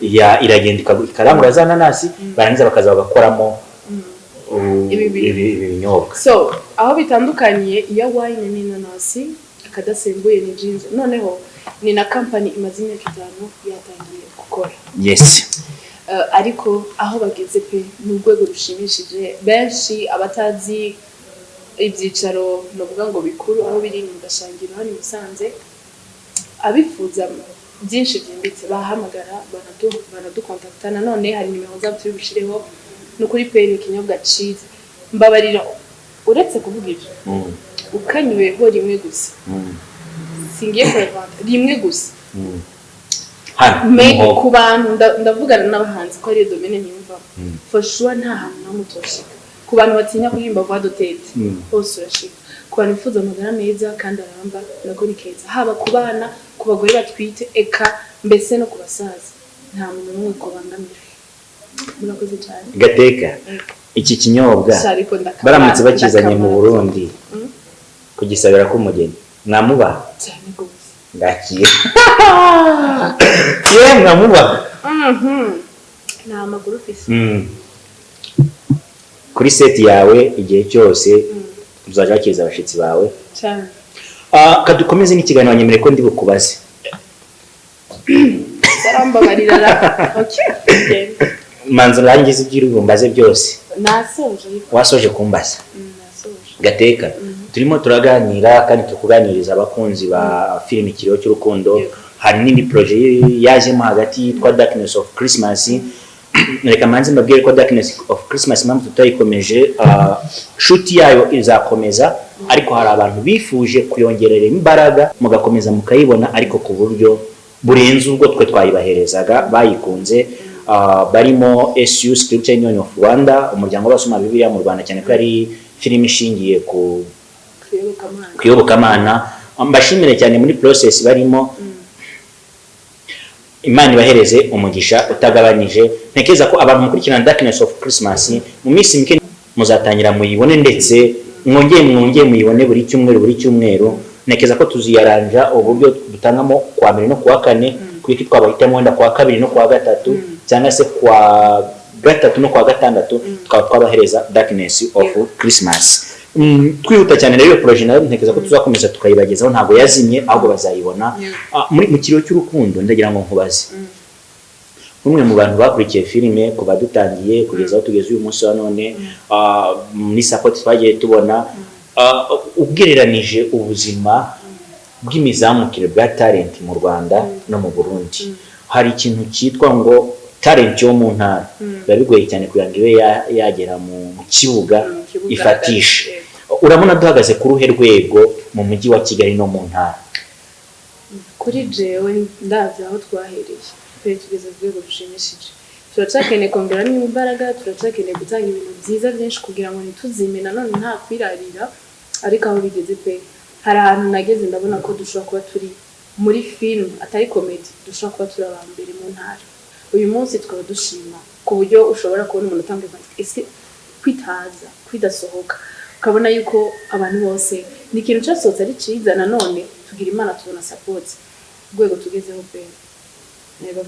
ya iragenda ikarangura za nanasi, barangiza bakaza bagakoramo Ibi bintu. ibi binyobwa. So Aho bitandukaniye, iya wine ni inanasi, akadasembuye ni ginger. Noneho ni na company imaze imyaka 5 yatangiye gukora. Ariko aho bageze pe, ni urwego rushimishije. Benshi abatazi ibyicaro, novuga ngo bikuru, aho biri ni mu Gashangiro hano i Musanze. Abifuza byinshi byimbitse bahamagara, banadukontakta. Nanone hari nimero zabo turi bushireho. Ni ukuri pe, ni ikinyobwa ciza. Mbabarira, uretse kuvuga ibyo, ukanyweho rimwe gusa, singiye kurevanta, rimwe gusa. Hano Me umuhogo. Ku bantu ndavugana n'abahanzi ko ariyo domaine niyumvamo, for sure nta hantu hamwe utoshika. Ku bantu batinya kuririmba voix de tête, hose urashika. Ku bantu bifuza amagara meza kandi aramba, nako ni keza, haba ku bana, ku bagore batwite, eka mbese no ku basaza, nta muntu n'umwe kubangamira. Murakoze cyane. Gateka, iki kinyobwa Sha, ariko ndakamara- baramutse bakizanye mu ndakamara. Burundi kugisabira k'umugeni, mwamubaha? Cyane rwose. Ngakira ye, mwamubaha? Nta maguru ufise. Kuri set yawe igihe cyose uzajya wakiriza abashyitsi bawe. Cyane. Ah, kadukomeze n'ikiganiro. Nyemereye ko ndi bukubaze. Barambabarira ra, okay, genda. Manza urangize ibyo uri bumbaze byose. Nasoje ariko. Wasoje kumbaza? Nasoje. Gateka, turimo turaganira kandi tukuganiriza abakunzi ba filime Ikiriyo cy'Urukundo. Yego. Hari n'indi projet yajemo hagati yitwa Darkness of Christmas. Reka manze mbabwire ko Darkness of Christmas, impamvu tutayikomeje, shoot yayo izakomeza, ariko hari abantu bifuje kuyongerera imbaraga, mugakomeza mukayibona, ariko ku buryo burenze ubwo twe twayibaherezaga. Bayikunze, barimo SU, Scripture Union of Rwanda, umuryango w'abasoma Bibiliya mu Rwanda, cyane ko ari filime ishingiye ku Kwiyobokamana. ku iyobokamana. Mbashimire cyane muri process barimo. Imana ibahereze umugisha utagabanije. Ntekereza ko abantu mukurikirana Darkness of Christmas, mu minsi mike muzatangira muyibone, ndetse mwongeye muyibone buri cyumweru, buri cyumweru. Ntekereza ko tuziyaranja uburyo dutangamo kuwa mbere no kuwa kane, kuko twabahitamo wenda kuwa kabiri no kuwa gatatu, cyangwa se kuwa gatatu no kuwa gatandatu, tukaba twabahereza Darkness of Christmas. Twihuta cyane rero, iyo projet nayo ntekereza ko tuzakomeza tukayibagezaho. Ntabwo yazimye, ahubwo bazayibona. Ah, muri mu Kiriyo cy'Urukundo, ndagira ngo nkubaze, umwe mu bantu bakurikiye filime kuva dutangiye kugeza aho tugeze uyu munsi wa none, muri support twagiye tubona, ugereranije ubuzima bw'imizamukire bwa talent mu Rwanda no mu Burundi, hari ikintu cyitwa ngo talent yo mu ntara biba bigoye cyane kugira ngo ibe yagera mu kibuga, Mu kibuga ifatishe. Hagati. Urabona duhagaze ku ruhe rwego mu mujyi wa Kigali no mu ntara? Kuri jewe, ndabye aho twahereye pe, tugeze ku rwego rushimishije. Turacyakeneye kongeramo imbaraga, turacyakeneye gutanga ibintu byiza byinshi kugira ngo ntituzime. Nanone nta kwirarira, ariko aho bigeze pe, hari ahantu nageze ndabona ko dushobora kuba turi muri film atari comedy, dushobora kuba turi aba mbere mu ntara. Uyu munsi tukaba dushima ku buryo ushobora kubona umuntu utanga ati: "Ese kwitaza kwidasohoka?" Ukabona yuko abantu bose ni ikintu cyasohotse ari cyiza. Nanone tugira Imana, tubona support. Urwego tugezeho pe, yego,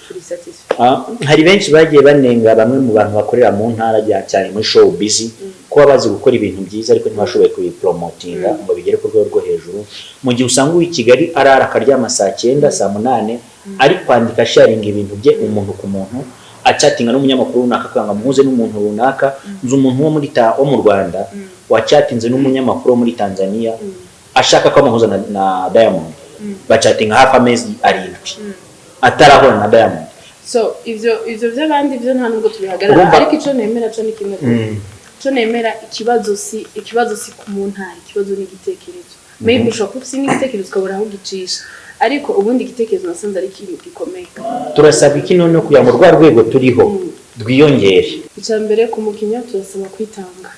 turi satisfait. Ah, hari benshi bagiye banenga bamwe mu bantu bakorera mu ntara cyane muri show biz kuba bazi gukora ibintu byiza, ariko ntibashoboye kubipromotinga ngo bigere ku rwego rwo hejuru, mu gihe usanga uw'i Kigali arara akaryama saa 9, saa 8, ari kwandika, sharinga ibintu bye umuntu ku muntu, achatinga n'umunyamakuru runaka kugira ngo amuhuze n'umuntu runaka. Nzi umuntu wo muri wo mu Rwanda wachatinze n'umunyamakuru wo muri Tanzania ashaka ko amuhuza na Diamond, bachatinga hafi amezi 7 atarahura na Diamond. So ivyo by'abandi byo nta nubwo tubihagarara. Ariko ico nemera co ni kimwe. Ico nemera, ikibazo si ku mu ntara, ikibazo ni igitekerezo. Maybe ushobora kuba ufise n'igitekerezo ukabura aho ugicisha, ariko ubundi igitekerezo nasanze ari ikintu gikomeye. Turasabwa iki noneho kugira ngo rwa rwego turiho rwiyongere? Icya mbere, ku mukinnyi turasaba kwitanga.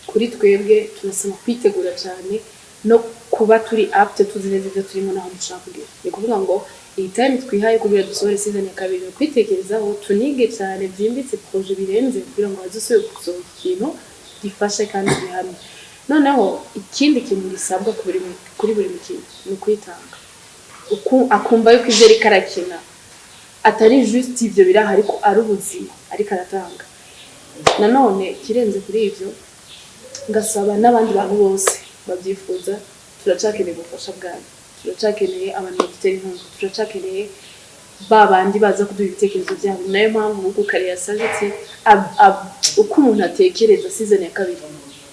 Kuri twebwe turasaba kwitegura cyane no kuba turi apte, tuzi neza ibyo turimo n'aho dushaka kugera. Ni ukuvuga ngo iyi time twihaye kugira dusohore season ya kabiri ni ukwitekerezaho, tunige cyane byimbitse projet birenze, kugira ngo hazusubire gusohoka ikintu gifashe kandi gihamye. Noneho ikindi kintu gisabwa kuri buri mukinnyi ni ukwitanga. Akumva yuko ibyo ariko arakina atari juste ibyo biraha, ariko ari ubuzima ariko aratanga. Nanone ikirenze kuri ibyo, Ngasaba n'abandi bantu bose babyifuza, turacakeneye ubufasha bwanyu, turacakeneye abantu badutera inkunga, turacakeneye ba bandi baza kuduha ibitekerezo byabo. Ni nayo mpamvu ubu kare yasaje ati uko umuntu atekereza season ya kabiri,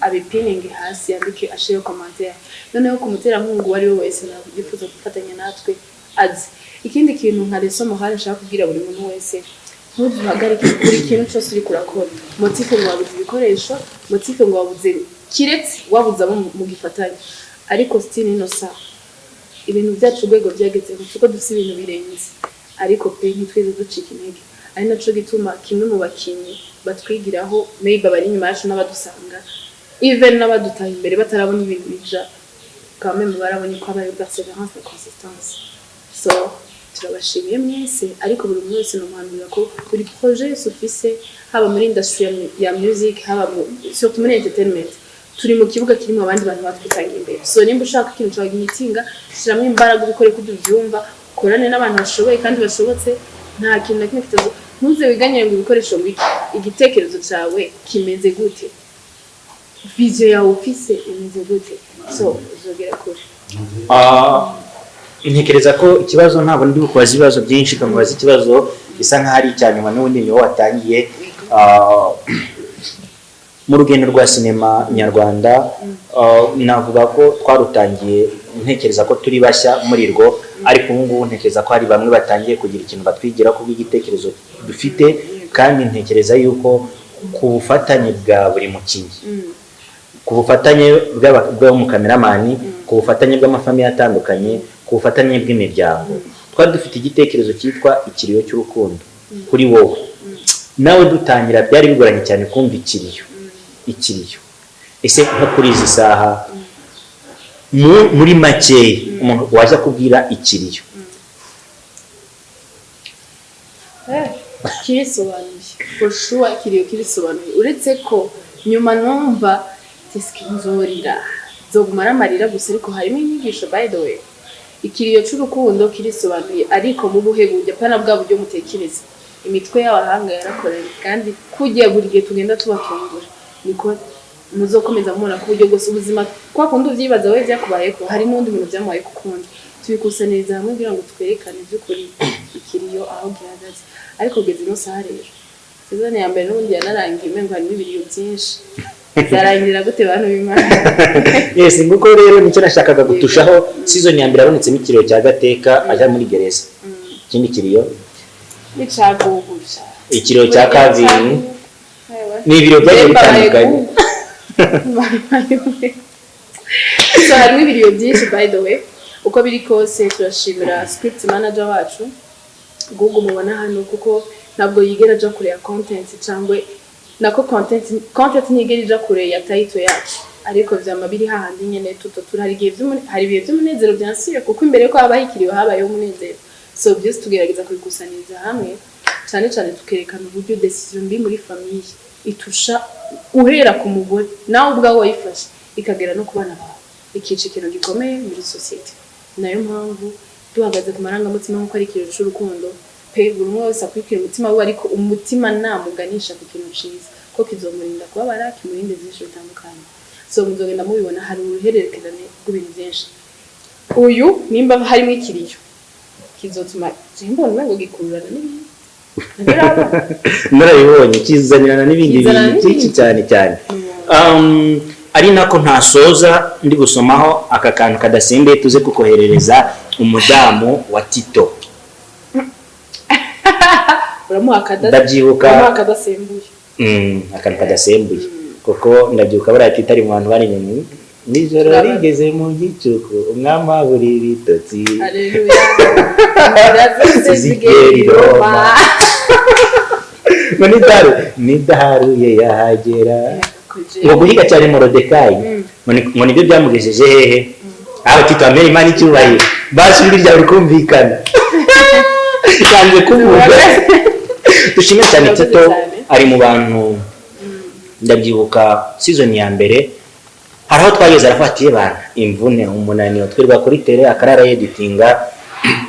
abipininge hasi, yandike, ashireho commentaire. Noneho ku muterankunga uwo ari we wese ntabwo yifuza gufatanya natwe azi. Ikindi kintu nka leçon morale nshaka kubwira buri muntu wese: ntuduhagarike buri kintu cyose uri kurakora motif ngo wabuze ibikoresho, motif ngo wabuze, kiretse wabuze abo mugifatanya. Ariko still ino saha ibintu byacu urwego byagezeho, kuko dufite ibintu birenze, ariko pe ntitwize ducika intege. Ari naco gituma kimwe mu bakinyi batwigiraho, maybe abari inyuma yacu n'abadusanga, even n'abadutaha imbere batarabona ibintu bija, quand même barabonye ko habayeho persévérance na consistance. So turabashimiye mwese, ariko buri muntu wese nomuhanurira ko buri projet yose ufise, haba muri industry ya music, haba surtout muri entertainment, turi mu kibuga kirimo abandi bantu batwitangiye imbere. So nimba ushaka ikintu cyawe gihitinga, shyiramo imbaraga, ubikore ko ubyumva, ukorane n'abantu bashoboye kandi bashobotse. Nta kintu na kimwe kitazo. Ntuze wiganyire ngo ibikoresho, ngo iki, igitekerezo cyawe kimeze gute, vision yawe ufise imeze gute, so uzogera kure. Ntekereza ko ikibazo, ntabwo ndi bukubaza ibibazo byinshi, kamubaza ikibazo gisa nk'aho ari icya nyuma, n'ubundi niwo watangiye. Mu rugendo rwa sinema nyarwanda, navuga ko twarutangiye ntekereza ko turi bashya muri rwo, ariko ubu ngubu ntekereza ko hari bamwe batangiye kugira ikintu batwigira ku bw'igitekerezo dufite. Kandi ntekereza yuko ku bufatanye bwa buri mukinnyi, ku bufatanye bw'umukameramani, ku bufatanye bw'amafamiye atandukanye, ku bufatanye bw'imiryango, twari dufite igitekerezo cyitwa Ikiriyo cy'Urukundo. Kuri wowe nawe dutangira byari bigoranye cyane kumva ikiriyo. Ikiriyo ese nko kuri izi saha, muri makeya, umuntu waza kubwira ikiriyo? Kirisobanuye for sure, ikiriyo kirisobanuye, uretse ko nyuma numva tesike nzorira, nzogumara amarira gusa, ariko harimo inyigisho. By the way, Ikiriyo c'Urukundo kirisobanuye, ariko mu buhe buryo? Apana bwa buryo mutekereza. Imitwe y'abahanga yarakoranye, kandi kujya buri gihe tugenda tubatungura, niko muzokomeza mubona ko uburyo bwose ubuzima kwa kundi uvyibaza wowe vyakubayeko, hari n'undi muntu vyamubaye kukundi. Tubikusanyiriza hamwe kugira ngo twerekane by'ukuri ikiriyo aho gihagaze. Ariko kugeza ino saha rero, season ya mbere n'ubundi yanarangiye umengo harimo ibiriyo byinshi. Zarangira gute, bantu b'Imana? Yes, nguko rero nicyo nashakaga gutushaho. Season ya mbere yabonetsemo ikiriyo cya Gateka ajya muri gereza. Ikindi kiriyo? N'icagugusha. Ikiriyo cya kabiri ni ibiro byagiye bitandukanye. So harimo ibiriyo byinshi. By the way, uko biri kose turashimira script manager wacu Google mubona hano, kuko ntabwo yigera aja kure ya content, cyangwa nako content ntiyigera ija kure ya title yacu, ariko vyama biri hahandi nyene tuto turi. Hari ibihe by'umunezero byansiye, kuko imbere yuko habaho ikiriyo habayeho umunezero. So byose tugerageza kubikusanyiriza hamwe, cyane cyane tukerekana uburyo decision mbi muri famille itusha uhera ku mugore nawe ubwawe wayifashe, ikagera no ku bana bawe, ikica ikintu gikomeye muri sosiyete. Nayo mpamvu duhagaze ku marangamutima, nk'uko ari ikintu c'urukundo pe, buri umwe wese akurikira umutima we, ariko umutima namuganisha ku kintu ciza, ko kizomurinda kubabara, kimurinde byinshi bitandukanye. So muzogenda mubibona, hari uruhererekane rw'ibintu byinshi. Uyu nimba harimo ikiriyo kizotuma mbona umengo gikururana n'ibindi. Ntabwo Narabibonye kizanirana n'ibindi Kizanana bintu byinshi n'ibindi. cyane cyane. Ari nako ntasoza ndi gusomaho aka kantu kadasembuye, tuze kukoherereza umudamu wa Tito. Uramuha akada. Ndabyibuka. Uramuha akadasembuye. Akantu kadasembuye, kuko ndabyibuka buriya Tito ari mu bantu bari inyuma nijoro rigeze mu gicuku, umwami wabura ibitotsi. Haleluya, inzira zose zigera i zigera i Roma. Roma. Ngo nidaru nidaharuye yahagera, ngo guhiga cyane Morodekayi, ngo nibyo byamugejeje hehe? Aho Tito amera Imana icyubahiro, basi ijwi ryawe rikumvikana, yanze kuvuga. Dushime cyane. Urakoze Tito cyane. ari mu bantu, ndabyibuka season ya mbere hari aho twageze arafatiye bana imvune, umunaniro, twirirwa kuri tele, akarara yeditinga.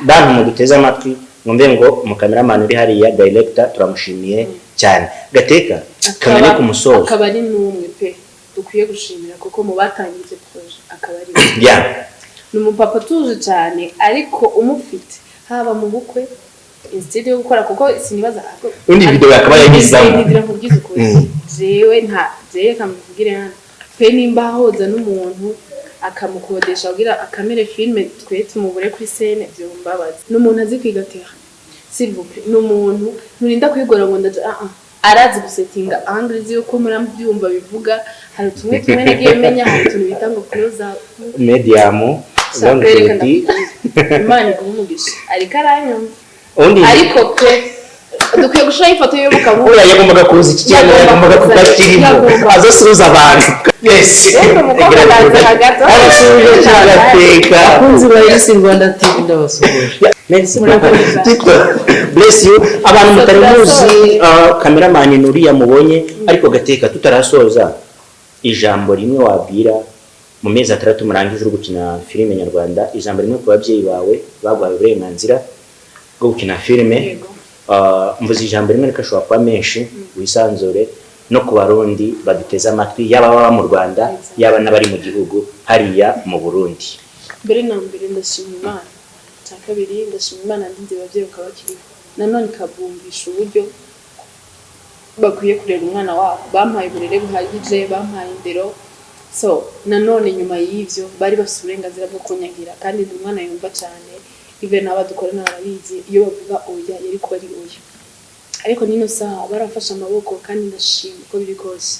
Bantu muduteze amatwi, mwumve ngo umukameramani uri hariya, director, turamushimiye cyane. Gateka kangane ku musozo. Akaba ari n'umwe pe. dukwiye gushimira, kuko mu batangije projet akaba ari we. Ni umupapa utuje cyane, ariko umufite haba mu bukwe, instead yo gukora, kuko sinibaza. Ubundi video yakabaye yanyuzamo. Ndira nkubwize ukuri, jewe nta jewe kamuvugire hano pe, nimba hoza n'umuntu akamukodesha kugira akamere filme, twe tumubure kuri scène, vyombabaza. Ni umuntu azi kwiga terrain, s'il vous plaît. Ni umuntu nturinda kwigora ngo ndaja, ah ah, arazi gusetinga angle yuko murabyumva bivuga. Hari tumwe tumwe nagiye menya, hari utuntu bita ngo close up, medium, long Reka shot. Ndakubwira, Imana iguhe umugisha, ariko aranyumva. Ubundi Ariko pe, dukwiye gushiraho ifoto yiwe mukamuha. Uriya yagombaga kuza iki kiganiro, yagombaga kuba kirimo azasuhuza abantu. Yes. Reka umukobwa araza hagati. Arasuhuje cyane, ateka. Abakunzi ba Elisi Rwanda TV, ndabasuhuje. Merci. Murakoze cyane. Tito, bless you. Abantu mutari muzi, cameraman nuriya mubonye, ariko gateka tutarasoza, ijambo rimwe wabwira mu mezi 6 murangije uri gukina filime nyarwanda, ijambo rimwe ku babyeyi bawe baguhaye uburenganzira bwo gukina filime. Yego. Mvuze ijambo rimwe ariko ashobora kuba menshi, wisanzure, no ku Barundi baduteze amatwi, yaba baba mu Rwanda, yaba n'abari mu gihugu hariya mu Burundi. Mbere na mbere ndashima Imana. Icya kabiri, ndashima Imana ndinze ababyeyi bakaba bakiriho, nanone ikabumvisha uburyo bakwiye kurera umwana wabo. Bampaye uburere buhagije, bampaye indero. So nanone nyuma y'ivyo bari bafite uburenganzira bwo kunyagira, kandi ndi umwana yumva cyane. Even n'aba dukorana barabizi, iyo bavuga oya yari kuba ari oya. Ariko nino saha barafashe amaboko, kandi ndashima uko biri kose.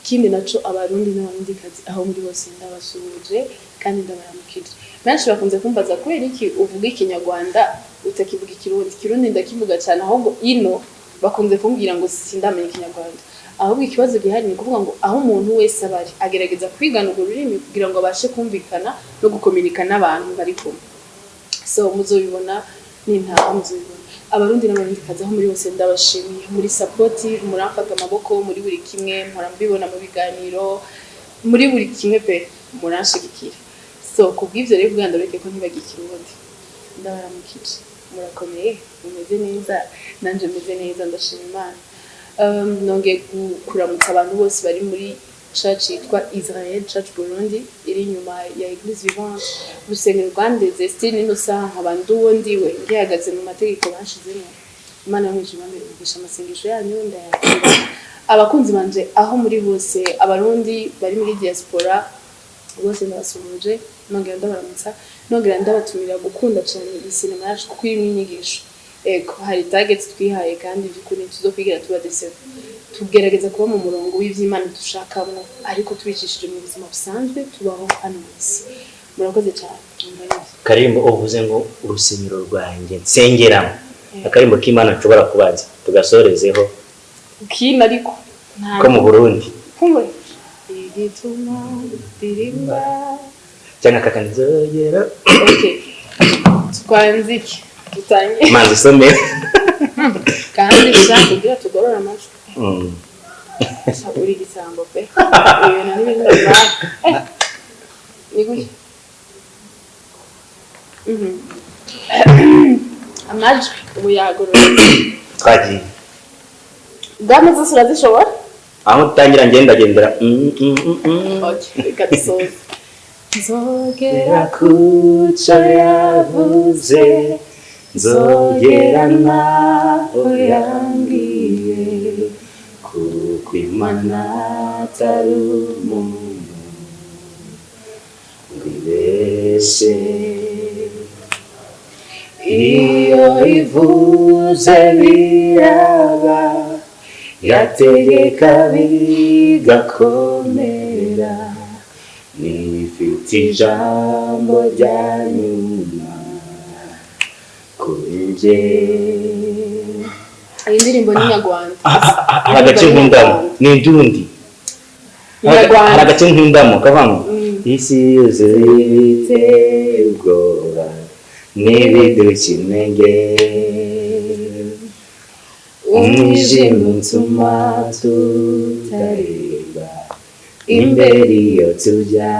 Ikindi naco, Abarundi n'Abarundikazi aho muri hose, ndabasuhuje kandi ndabaramukije. Benshi bakunze kumbaza kubera iki uvuga Ikinyarwanda utakivuga Ikirundi. Ikirundi ndakivuga cyane, ahubwo ino bakunze kumbwira ngo sindamenya Ikinyarwanda. Ahubwo ikibazo gihari ni ukuvuga ngo aho umuntu wese aba ari agerageza kwigana urwo rurimi kugira ngo abashe kumvikana no gukominika n'abantu bari kumwe. So muzobibona nintaha, muzobibona. Abarundi n'Abarundikazi aho muri hose, ndabashimiye muri supportive, muramfata amaboko muri buri kimwe, mpora mbibona mu biganiro, muri buri kimwe pe, muranshigikira. So kubw'ivyo rero, kugira ndabereke ko ntibagiye Ikirundi, ndabaramukije. Murakomeye, mumeze neza? Nanje meze neza, ndashima Imana. Nongeye kuramutsa abantu bose bari muri church yitwa Israel Church Burundi, iri inyuma ya Eglise Vivante, urusengero rwandeze. Still nino saha nkaba nduwo ndiwe ngihagaze mu mategeko banshizemo. Imana yo mw'ijuru ibambere umugisha, amasengesho yanyu ndayakira. Abakunzi banje aho muri hose, Abarundi bari muri diaspora bose, ndabasuhuje, nongera ndabaramutsa, nongera ndabatumira gukunda cyane iyi sinema yacu, kuko irimo inyigisho. Ego, hari target twihaye, kandi by'ukuri ntituzokwigira tuba déçus. Tugerageza kuba mu murongo w'ivy'Imana dushakamwo, ariko tubicishije mu buzima busanzwe tubaho hano mu isi. Murakoze cyane. Numva neza. Karimbo uvuze ngo urusengero rwanjye nsengeramo, akarimbo k'Imana nshobora kubanza tugasorezeho. Kina ariko nta Ko mu Burundi. Kumbe igituma ndirimba. Cyangwa kakanzogera. Okay, twanzike dutangiye. Manzi usome. Kandi sha kugira tugorore amajwi. Sha, uri igisambo pe, ibintu n'ibindi bibaye. Ni gutya. Amajwi ubu yagororotse. Twagiye. Gamme zose urazishobora? Aho utangira ngendagendera. Okay, reka dusoze. Nzogera Kuco yavuze, nzogera naho yambwiye, kuko Imana atari umuntu ngo ibeshe. Iyo ivuze biraba, yategeka bigakomera, nifite ijambo rya nyuma kuri njye. Iyi ndirimbo ni nyarwanda. Hari agace nkundamo, ni indundi. Nyarwanda. Hari agace nkundamo kavuga ngo isi yuzuye ibiteye ubwoba n'ibiduca intege, umwijima utuma tutareba imbere iyo tujya.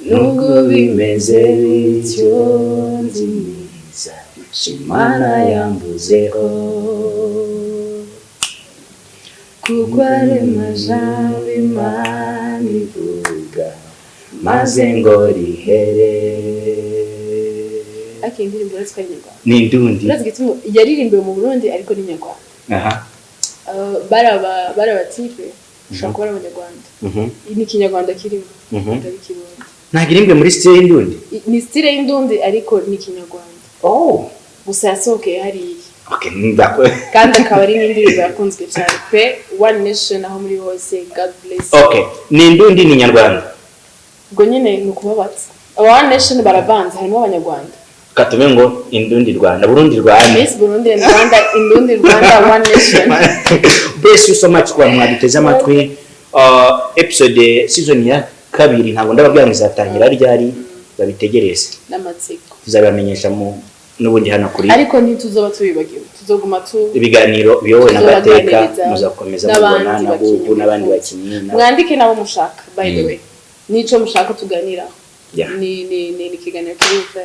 Nubwo bimeze bityo, nzi neza Imana yambuzeho. Kuko ari amajambo Imana ivuga maze ngo rihere. Ariko iyi ndirimbo uretse ko ari inyarwanda, Ni indundi. uretse igituma yaririmbiwe mu Burundi, ariko ni inyarwanda. Bari abatipe, ushobora kuba ari abanyarwanda. Ni ikinyarwanda kirimo, atari ikirundi. Ntabwo irimbwe muri style y'indundi? Ni style y'indundi, ariko ni ikinyarwanda. Oh. Gusa yasohokeye hariya. Okay, ndako. Kandi akaba ari n'indirimbo yakunzwe cyane pe. One Nation aho muri hose, God bless you. Okay, ni indundi, ni inyarwanda. Ubwo nyine ni ukubabatsa, aba One Nation baravanze, harimo abanyarwanda. Katume ngo Indundi Rwanda, Burundi Rwanda. Miss Burundi and Rwanda, Indundi Rwanda, One Nation. Bless you so much ku bantu mwaduteze amatwi. Episode season ya kabiri, ntabwo ndababwira ngo izatangira ryari, babitegereze. N'amatsiko. Tuzabibamenyesha mu n'ubundi hano kuri Ariko ntituzoba tubibagiwe, tuzoguma tu ibiganiro biyobowe na Gateka. Tuzobaganiriza Muzakomeza n'abandi mubona na bakinnyi Gugu n'abandi bifuza. bakinnyi Mwandike nabo mushaka, by the way, nico mushaka tuganiraho. Ni ikiganiro kiri bufe.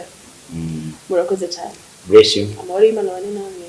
Murakoze cyane. Bless you. Amahoro y'Imana bane namwe.